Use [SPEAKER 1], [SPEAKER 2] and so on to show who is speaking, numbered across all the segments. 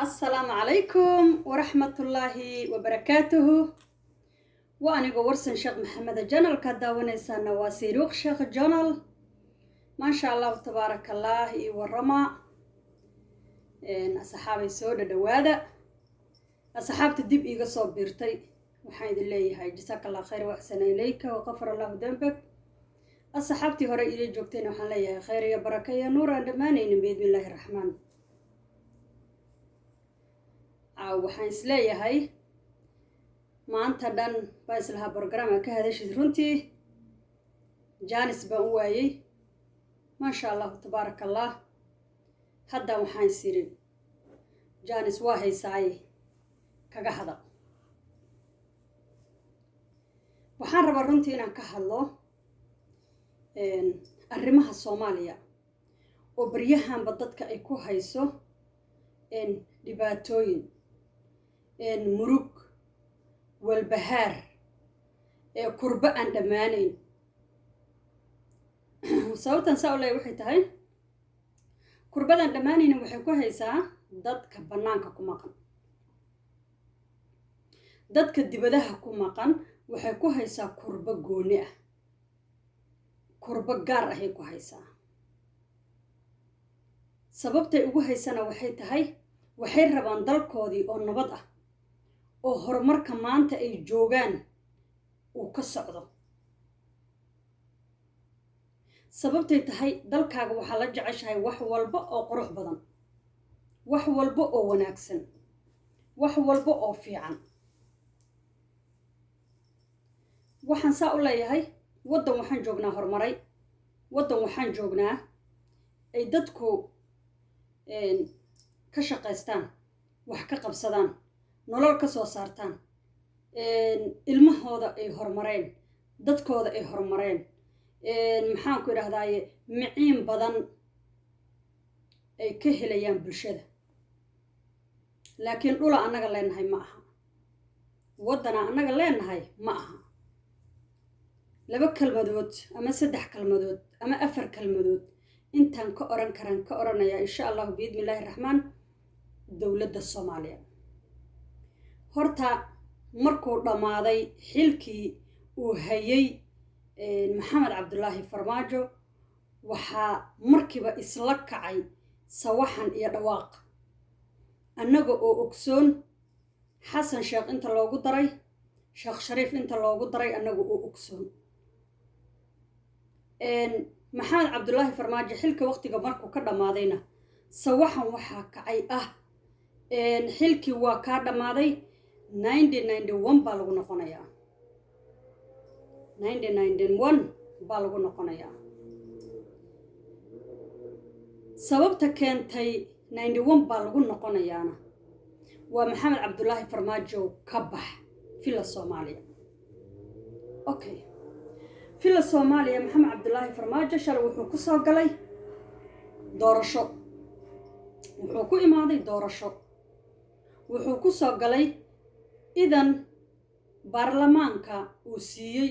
[SPEAKER 1] Asalaamu calaykum waraxmatullaahi wabarakaatuhu. Waa anigoo Warsan Sheekh Maxameda. Channelka daawanaysaana waa Sayruuq Sheekh Channel. Maasha Allahu tabaaraka Allah. Iyo warama, asxaabay, soo dhadhawaada. Asxaabta dib iiga soo biirtay waxaan idin leeyahay jasaaka Allah khayr waxsana ilayka waqafar Allahu dambak. Asxaabtii hore iila joogtayna waxaan leeyahay khayr iyo baraka iyo nuur aan dhammaanaynin, biidni Illaahi Raxmaan. Caaw waxaan isleeyahay maanta dhan baa islahaa programka ka hadashid. Runtii chance baan u waayey. Maasha Allahu tabaaraka Allah. Hadda waxaan is iri chance waa haysaaye, kaga hadal. Waxaan rabaa runtii inaan ka hadlo arrimaha Soomaaliya oo baryahanba dadka ay ku hayso dhibaatooyin, murug, walbahaar, ee kurbo aan dhammaanayn. Sababtan saa u leeya waxay tahay, kurbadaan dhammaanayna waxay ku haysaa dadka bannaanka ku maqan, dadka dibadaha ku maqan. Waxay ku haysaa kurbo gooni ah, kurbo gaar ahay ku haysaa. Sababtay ugu haysana waxay tahay, waxay rabaan dalkoodii oo nabad ah oo horumarka maanta ay joogaan uu ka socdo. Sababtay tahay, dalkaaga waxaa la jeceshahay wax walba oo qurux badan, wax walba oo wanaagsan, wax walba oo fiican. Waxaan saa u leeyahay, waddan waxaan joognaa horumaray, waddan waxaan joognaa ay dadku ka shaqaystaan, wax ka qabsadaan, nolol ka soo saartaan, ilmahooda ay horumareen, dadkooda ay horumareen, maxaan ku idhahdaaye, miciin badan ay ka helayaan bulshada. Laakiin dhula annaga leenahay ma aha, waddana annaga leenahay ma aha. Laba kelmadood ama saddex kelmadood ama afar kelmadood intaan ka oran karaan ka oranayaa, insha Allahu biidni Illaahi Raxmaan. Dowladda Soomaaliya horta markuu dhammaaday xilkii uu hayay Maxamed Cabdulaahi Farmaajo, waxaa markiiba isla kacay sawaxan iyo dhawaaq, annaga oo ogsoon Xasan Sheekh inta loogu daray, Sheekh Shariif inta loogu daray, annaga oo ogsoon. Maxamed Cabdulaahi Farmaajo xilka waqtiga markuu ka dhammaadayna, sawaxan waxaa kacay ah xilkii waa kaa dhammaaday, 1991 baa lagu noqonayaa, 1991 baa lagu noqonayaa. Sababta keentay 91 baa lagu noqonayaana waa Maxamed Cabdulaahi Farmaajo ka bax Villa Soomaaliya. Okay, Villa Soomaaliya Maxamed Cabdulaahi Farmaajo shalay wuxuu ku soo galay doorasho, wuxuu ku imaaday doorasho, wuxuu ku soo galay idan baarlamaanka uu siiyey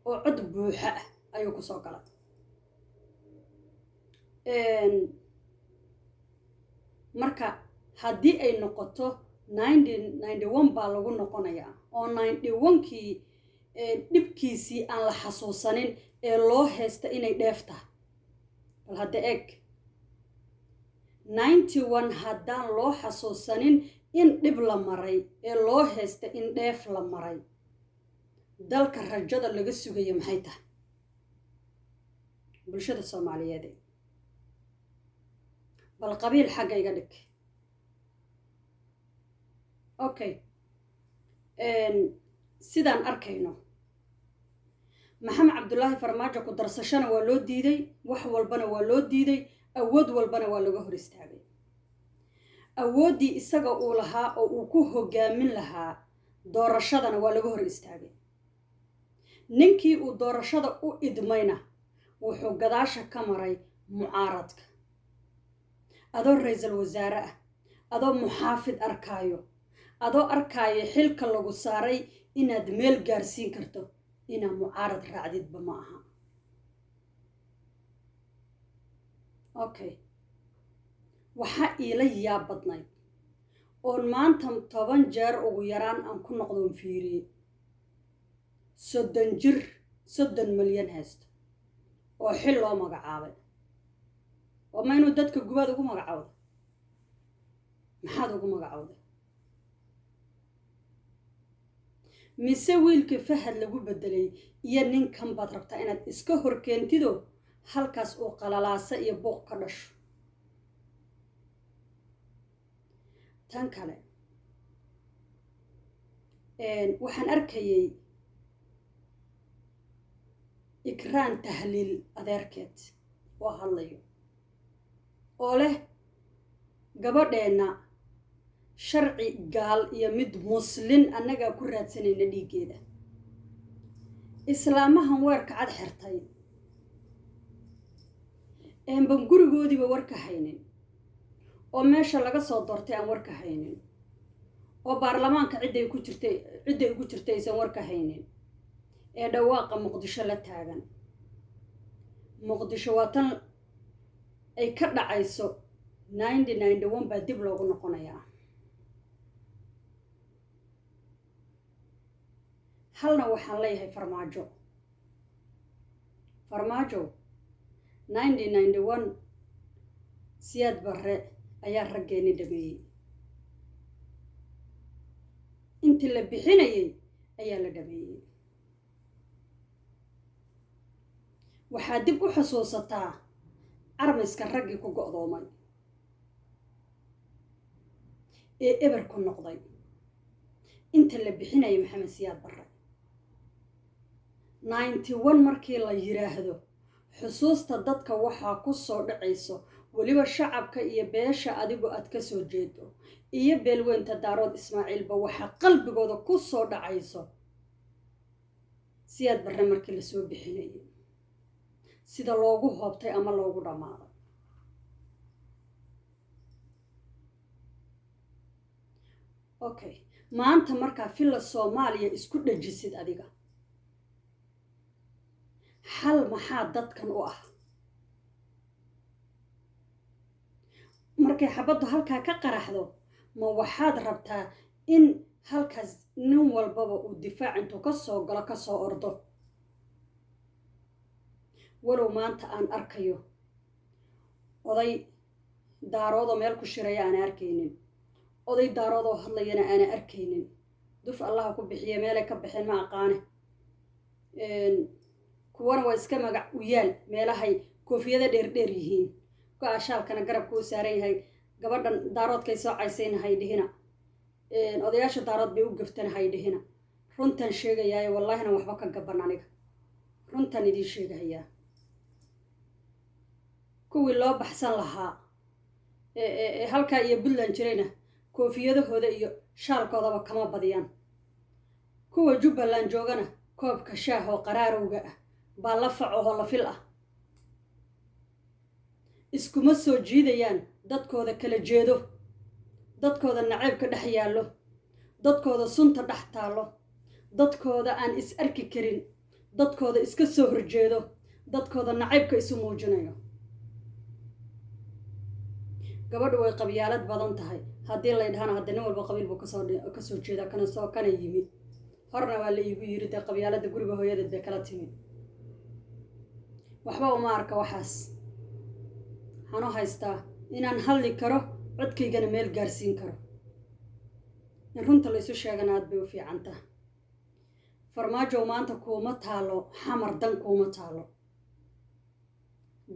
[SPEAKER 1] oo cod buuxa ah ayuu ku soo galay. Marka haddii ay noqoto 1991 baa lagu noqonayaa, oo 91-kii dhibkiisii aan la xasuusanin ee loo haysta inay dheef tahay, bal hadda eeg, 91 haddaan loo xasuusanin in dhib la maray ee loo haysta in dheef la maray, dalka rajada laga sugayo maxay tahay? Bulshada Soomaaliyeed, bal qabiil xagga iga dhig. Okay, sidaan arkayno, Maxamed Cabdulaahi Farmaajo ku darsashona waa loo diiday, wax walbana waa loo diiday, awood walbana waa laga hor istaagay. Awooddii isaga uu lahaa oo uu ku hogaamin lahaa doorashadana waa laga hor istaagay. Ninkii uu doorashada u idmayna wuxuu gadaasha ka maray mucaaradka. Adoo ra-iisul wasaare ah, adoo muxaafid arkaayo, adoo arkaayo xilka lagu saaray inaad meel gaarsiin karto, inaad mucaarad raacdidba ma aha. Okay, waxaa iila yaab badnayd Oon maanta 10 jeer ugu yaraan aan ku noqdoon fiiriyey, 30 jir, 30 milyan haysto oo xil loo magacaabay, oo ma inuu dadka gubaad ugu magacawday? Maxaad ugu magacawday? Mise wiilkii Fahad lagu bedelay iyo ninkan baad rabtaa inaad iska horkeentido, halkaas uu qalalaasa iyo buuq ka dhasho? Tan kale, waxaan arkayay Ikraan Tahliil adeerkeed oo hadlayo oo leh gabadheenna sharci gaal iyo mid muslin annagaa ku raadsanayna dhiiggeeda. Islaamahan weerka cad xirtay eenban gurigoodiiba warka haynin, oo meesha laga soo doortay aan warka haynin, oo baarlamaanka cidday ku jirtay, cidday ugu jirtay aysan warka haynin, ee dhawaaqa Muqdisho la taagan. Muqdisho waa tan ay ka dhacayso 1991 baa dib loogu noqonayaa. Halna waxaan leeyahay Farmaajo, Farmaajo, 1991 Siyaad Barre ayaa raggeeni dhameeyey. Intii la bixinayay ayaa la dhameeyey. Waxaa dib u xusuusataa carmiska raggii ku go'doomay ee eber ku noqday inta la bixinayay Maxamed Siyaad Barre. 91 markii la yiraahdo, xusuusta dadka waxaa ku soo dhacayso, weliba shacabka iyo beesha adigu aad ka soo jeedo iyo beelweynta Daarood Ismaaciilba, waxaa qalbigooda ku soo dhacayso Siyaad Barre markii lasoo bixinayay sida loogu hoobtay ama loogu dhammaaday. Okay, maanta markaa Villa Soomaaliya isku dhajisid adiga, xal maxaa dadkan u ah? Markay xabaddu halkaa ka qaraxdo, ma waxaad rabtaa in halkaas nin walbaba uu difaac intuu ka soo galo kasoo ordo? Walow maanta aan arkayo oday Daaroodoo meel ku shiraya aana arkaynin, oday Daaroodoo hadlayana aana arkaynin. Duf Allaha ku bixiya, meelay ka baxeen ma aqaane. Kuwana waa iska magac u yaal, meelahay koofiyada dheerdheer yihiin, go-a shaalkana garabka u saaran yahay. Gabadhan Daaroodkay soo caysayna hay dhihina, odayaasha Daarood bay u gaftana hay dhihina. Runtan sheegayaayo, wallaahina waxba ka gaban aniga, runtan idiin sheegahayaa. Kuwii loo baxsan lahaa halkaa iyo Puntland jirayna koofiyadahooda iyo shaalkoodaba kama badiyaan. Kuwa Jubbaland joogana koobka shaah oo qaraarowga ah baa la fac oo la fil ah. Iskuma soo jiidayaan dadkooda kala jeedo, dadkooda naceybka dhex yaallo, dadkooda sunta dhex taallo, dadkooda aan is arki karin, dadkooda iska soo horjeedo, dadkooda nacaybka isu muujinayo. Gabadhu way qabyaalad badan tahay haddii lay dhahana, hadda nin walba qabiil buu kasoo jeedaa, kana soo kana yimid. Horna waa la iigu yiri, dee qabyaaladda guriga hooyadeed bay kala timi. Waxba uma arka waxaas. Waxaan u haystaa inaan hadli karo, codkaygana meel gaarsiin karo. In runta laysu sheegana aad bay u fiicantaa. Farmaajow, maanta kuuma taalo Xamar dan, kuuma taalo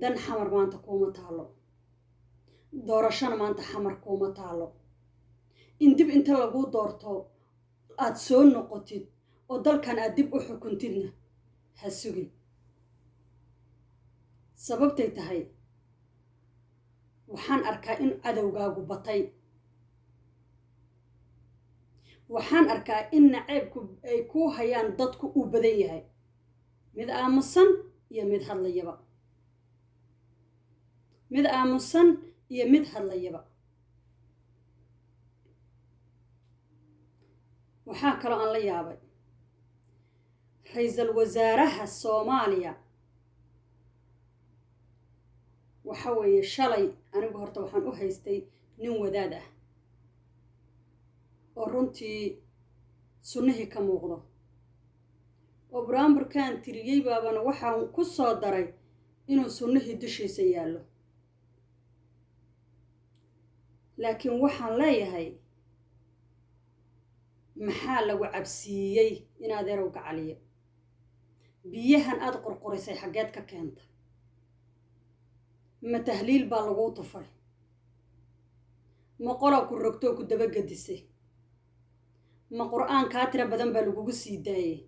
[SPEAKER 1] dan Xamar maanta, kuuma taalo doorashona maanta Xamar kuuma taalo. In dib inta laguu doorto aada soo noqotid oo dalkan aad dib u xukuntidna ha sugin. Sababtay tahay, waxaan arkaa in cadowgaagu batay, waxaan arkaa in naceybku ay kuu hayaan dadku uu badan yahay, mid aamusan iyo mid hadlayaba, mid aamusan iyo mid hadlayaba. Waxaa kaloo aan la yaabay ra-iisul wasaaraha Soomaaliya. Waxa weeye, shalay anigu horta waxaan u haystay nin wadaad ah. Oo runtii sunnihii ka muuqdo oo buraanburkaan tiriyey baabana waxaan ku soo daray inuu sunnihii dushiisa yaallo. Laakiin waxaan leeyahay, maxaa lagu cabsiiyey in adeerow gacaliyo? Biyahan aada qurqurisay xaggeed ka keenta? Ma tahliil baa laguu tufay? Ma qolaa ku rogtoo ku dabagedisay? Ma qur-aan kaa tira badan baa lagugu sii daayey?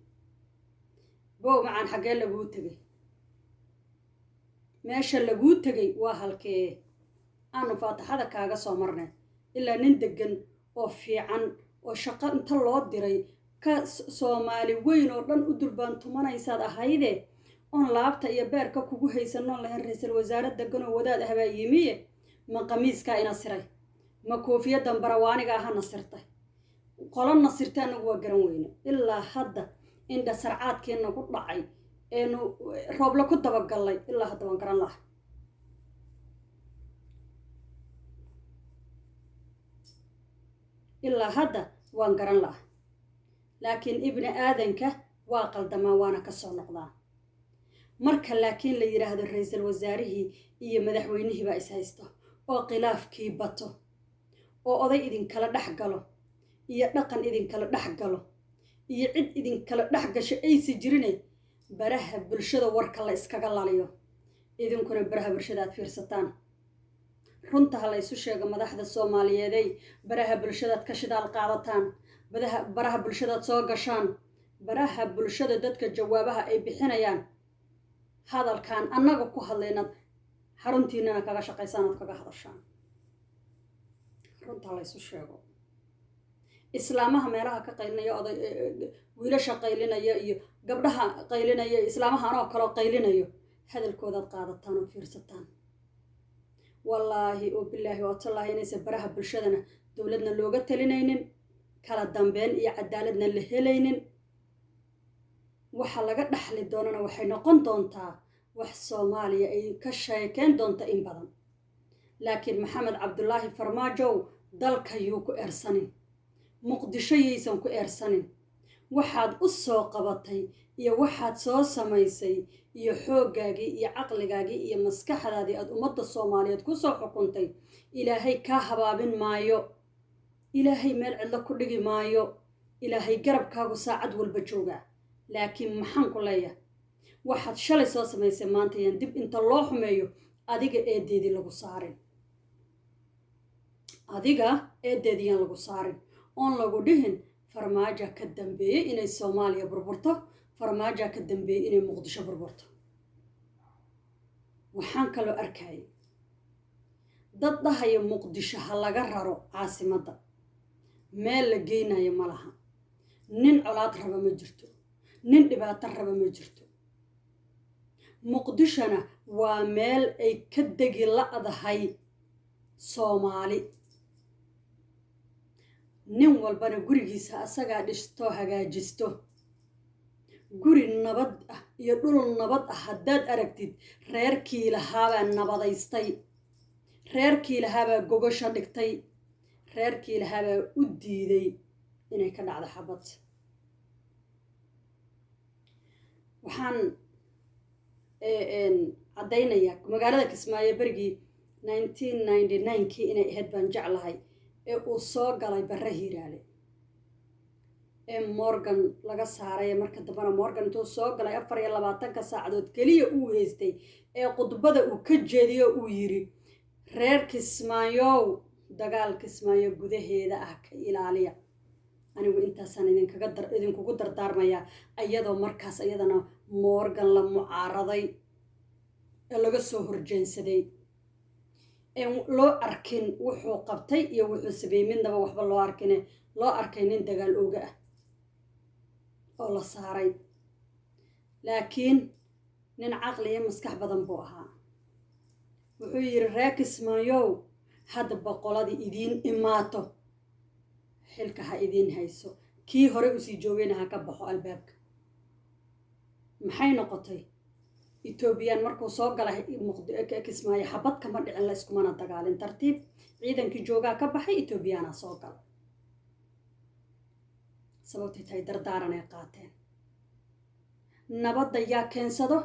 [SPEAKER 1] Bow macaan, xaggee laguu tegay? Meesha laguu tegay waa halkee? Aanu faataxada kaaga soo marnay ilaa nin deggan oo fiican oo shaqo inta loo diray ka Soomaali weyn oo dhan u durbaantumanaysaad ahayde, oon laabta iyo beerka kugu haysanoon lahayn ra-iisul wasaare degan oo wadaad ah baa yimiye. Ma qamiiskaa ina siray? Ma koofiyadan barawaaniga ahana sirtay? Qolana sirtay anagu waa garan weyne. Ilaa hadda indha sarcaadkii nagu dhacay eenu rooble ku dabagallay, ilaa hadda waan garan laha. Ilaa hadda waan garan laha. Laakiin ibni aadanka waa qaldamaa, waana ka soo noqdaa. Marka laakiin la yidhaahdo ra-iisul wasaarihii iyo madaxweynihii baa is haysto oo khilaafkii bato oo oday idinkala dhex galo iyo dhaqan idinkala dhex galo iyo cid idinkala dhex gasho aysi jirine, baraha bulshada warka la iskaga laliyo, idinkuna baraha bulshada aad fiirsataan. Runta ha la isu sheego, madaxda Soomaaliyeeday, baraha bulshadaad ka shidaal qaadataan, baraha bulshadaad soo gashaan, baraha bulshada dadka jawaabaha ay bixinayaan, hadalkan annaga ku hadlaynaad xaruntiinana kaga shaqaysaan ood kaga hadashaan. Runta ha la isu sheego. Islaamaha meelaha ka qaylinaya, oday wiilasha qaylinaya iyo gabdhaha qaylinaya, islaamaha anoo kaloo qaylinayo, hadalkoodaad qaadataan ood fiirsataan. Wallaahi oo bilaahi oo tallaahi inaysan baraha bulshadana dowladna looga talinaynin, kala dambeyn iyo cadaaladna la helaynin. Waxa laga dhaxli doonana waxay noqon doontaa wax Soomaaliya ay ka sheekeyn doonta in badan. Laakiin Maxamed Cabdulaahi Farmaajow, dalka yuu ku eersanin, Muqdisho yaysan ku eersanin. Waxaad u soo qabatay iyo waxaad soo samaysay iyo xooggaagii iyo caqligaagii iyo maskaxdaadii aada ummadda Soomaaliyeed ku soo xukuntay, Ilaahay kaa habaabin maayo, Ilaahay meel cidlo ku dhigi maayo, Ilaahay garabkaagu saacad walba joogaa. Laakiin maxaan ku leeyahay? Waxaad shalay soo samaysay maanta yaan dib inta loo xumeeyo adiga eedeedii lagu saarin, adiga eedeedii yaan lagu saarin, oon lagu dhihin Farmaaja ka dambeeyey inay Soomaaliya burburto, Farmaaja ka dambeeyey inay Muqdisho burburto. Waxaan kaloo arkayay dad dhahaya Muqdisho ha laga raro caasimadda. Meel la geynayo ma laha. Nin colaad raba ma jirto, nin dhibaato raba ma jirto. Muqdishona waa meel ay ka degi la'dahay Soomaali. Nin walbana gurigiisa asagaa dhisto, hagaajisto. Guri nabad ah iyo dhul nabad ah haddaad aragtid, reerkii lahaabaa nabadaystay, reerkii lahaabaa gogosha dhigtay, reerkii lahaabaa u diiday inay ka dhacdo xabad. Waxaan caddaynayaa magaalada Kismaayo berigii 1999-kii inay ahayd baan jeclahay ee uu soo galay Barre Hiiraale ee Morgan laga saaray. Marka dambena Morgan intuu soo galay 24-ka saacadood keliya uu haystay ee khudbada uu ka jeediyo uu yiri: "Reer Kismaayow, dagaal Kismaayo gudaheeda ah ka ilaaliya." Anigu intaasaan idinkaga idinkugu dardaarmayaa, iyadoo markaas iyadana Morgan la mucaaraday ee laga soo horjeensaday een loo arkin wuxuu qabtay iyo wuxuu sameeyey midnaba waxba loo arkine, loo arkay nin dagaal ooga ah oo la saaray. Laakiin nin caqli iyo maskax badan buu ahaa. Wuxuu yidhi: "Reer Kismaayow, hadda boqoladii idiin imaato xilka ha idiin hayso, kii hore usii joogayna ha ka baxo albaabka." Maxay noqotay? Etoobiyaan markuu soo galay Kismaayo xabad kama dhicin, la iskumana dagaalin. Tartiib ciidankii joogaa ka baxay, Etoobiyaana soo galay. Sababtay tahay, dardaaran ay qaateen. Nabadda yaa keensado?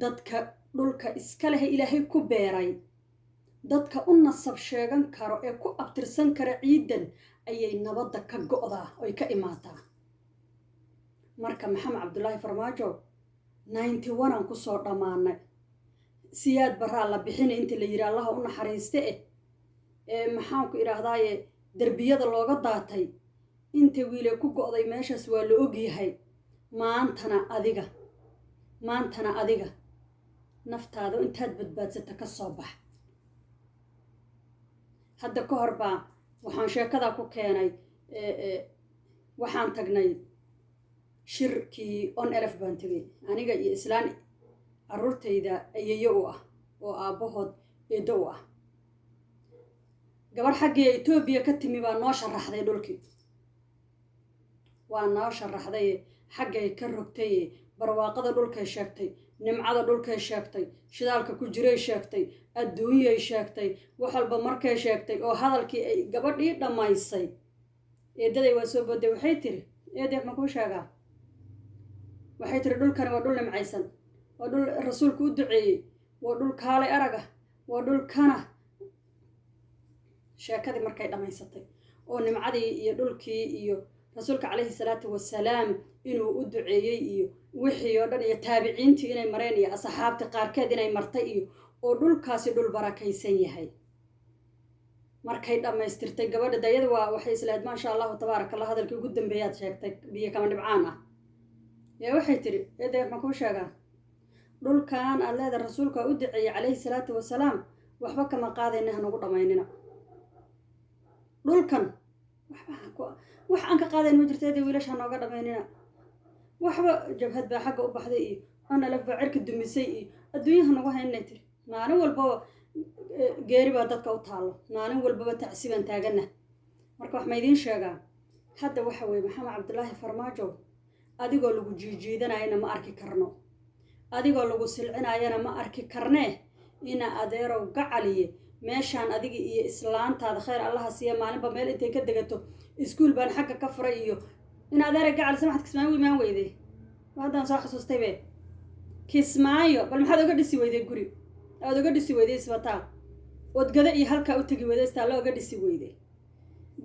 [SPEAKER 1] Dadka dhulka iska lehe Ilaahay ku beeray, dadka u nasab sheegan karo ee ku abtirsan kara ciidan ayay nabadda ka go'daa oy ka imaataa. Marka Maxamed Cabdulaahi Farmaajo, 91 aan kusoo dhammaanay. Siyaad Baraa la bixinay inta la yidhi, Allaha u naxariiste, eh ee maxaanku idhaahdaaye, derbiyada looga daatay, inta wiile ku go'day meeshaas waa la ogyahay. Maantana adiga naftaada intaad badbaadsata ka soo bax. Hadda ka hor baa waxaan sheekadaa ku keenay, waxaan tagnay shirkii ONLF baan tegay, aniga iyo islaan carruurtayda ayeyo u ah oo aabbahood eeddo u ah. Gabarh xaggii Etoobiya ka timi baa noo sharaxday dhulkii, waa noo sharaxday, xaggay ka rogtay, barwaaqada dhulkay sheegtay, nimcada dhulkay sheegtay, shidaalka ku jiray sheegtay, adduunyay sheegtay, wax walba markay sheegtay oo hadalkii ay gabadhii dhammaysay, eedaday waa soo booday. Waxay tiri, "Eeday, ma kuu sheegaa?" Waxay tiri, "Dhulkani waa dhul nimcaysan, waa dhul Rasuulku u duceeyey, waa dhul kaalay araga, waa dhul kana." Sheekadii markay dhammaysatay oo nimcadii iyo dhulkii iyo Rasuulka calayhi salaatu wasalaam inuu u duceeyey iyo wixii oo dhan iyo taabiciintii inay mareen iyo asxaabtii qaarkeed inay martay iyo oo dhulkaasi dhul barakaysan yahay markay dhammaystirtay gabadha dayada, waa waxay islahayd, "Maasha Allahu, tabaaraka Allah, hadalkii ugu dambeeyaad sheegtay, biyo kama dhibcaan ah." Yaa waxay tiri, "Eede, waxaan kuu sheegaa, dhulkan aad leeda Rasuulka u duceeyey calayhi salaatu wasalaam, waxba kama qaadayna, hanugu dhammaynina dhulkan. Waxba wax aan ka qaadayn ma jirto, eede, wiilasha hanooga dhamaynina. Waxba jabhad baa xagga u baxday iyo ONLF baa cirka dumisay iyo adduunyaha nagu haynay," tiri. "Maalin walbaba geeri baa dadka u taallo, maalin walbaba tacsi baan taagana." Marka wax ma idiin sheegaa? Hadda waxa weeye, Maxamed Cabdulaahi Farmaajo, adigoo lagu jiijiidanayana ma arki karno, adigoo lagu silcinayana ma arki karnee. Ina adeerow gacaliye, meeshaan adiga iyo islaantaada, khayr Allaha siiya, maalinba meel intay ka degato, iskuul baan xagga ka furay iyo ina adeera gacali samaxad Kismaayo u imaan weyday. Haddaan soo xasuustay be, Kismaayo bal maxaad oga dhisi weyday guri, aad oga dhisi weyday isbitaal, ood gada iyo halkaa u tegi weyday, istaallo oga dhisi weyday?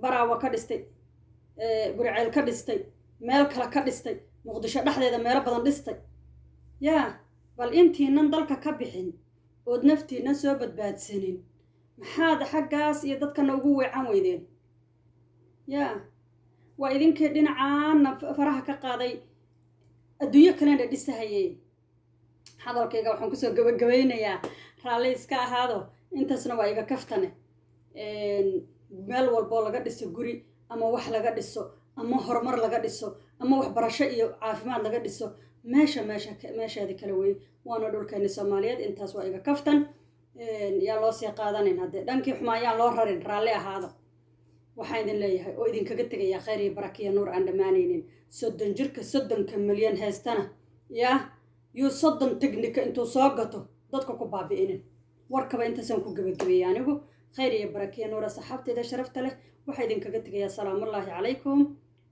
[SPEAKER 1] Baraawa ka dhistay, Guriceel ka dhistay, meel kale ka dhistay, Muqdisho dhexdeeda meelo badan dhistay. Yaa bal intiinan dalka ka bixin ood naftiina soo badbaadsanin, maxaad xaggaas iyo dadkana ugu weecan weydeen? Yaa waa idinkii dhinacaana faraha ka qaaday, adduunyo kalena dhisahayey. Hadalkayga waxaan kusoo gabagabaynayaa, raalli iska ahaado, intaasna waa iga kaftane. Meel walboo laga dhiso guri ama wax laga dhiso ama horumar laga dhiso ama waxbarasho iyo caafimaad laga dhiso, meesha meesheeda kale wey, waana dhulkeeni Soomaaliyeed. Intaas waa iga kaftan, yaa loo sii qaadanayn, haddee dhankii xumaa yaan loo rarin. Raalli ahaado. Waxaan idin leeyahay oo idinkaga tegayaa khayr iyo barakiya nuur aan dhammaanaynin. 30 jirka 30-ka milyan haystana yaa yuu 30 technical intuu soo gato dadka ku baabi'inin. Warkaba intaasaan ku gebagabeeyey anigu. Khayr iyo barakiya nuura, saxaabteeda sharafta leh. Waxaa idinkaga tegayaa salaamullaahi calaykum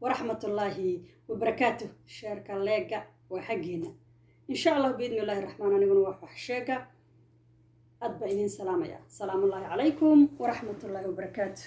[SPEAKER 1] waraxmatullaahi wabarakaatuh. Share-ka, like-ga waa xaggiina, insha Allah, biidni illaahi raxmaan. Aniguna waa wax sheega, aad baa idiin salaamaya. Salaamullaahi calaykum waraxmatullaahi wabarakaatu.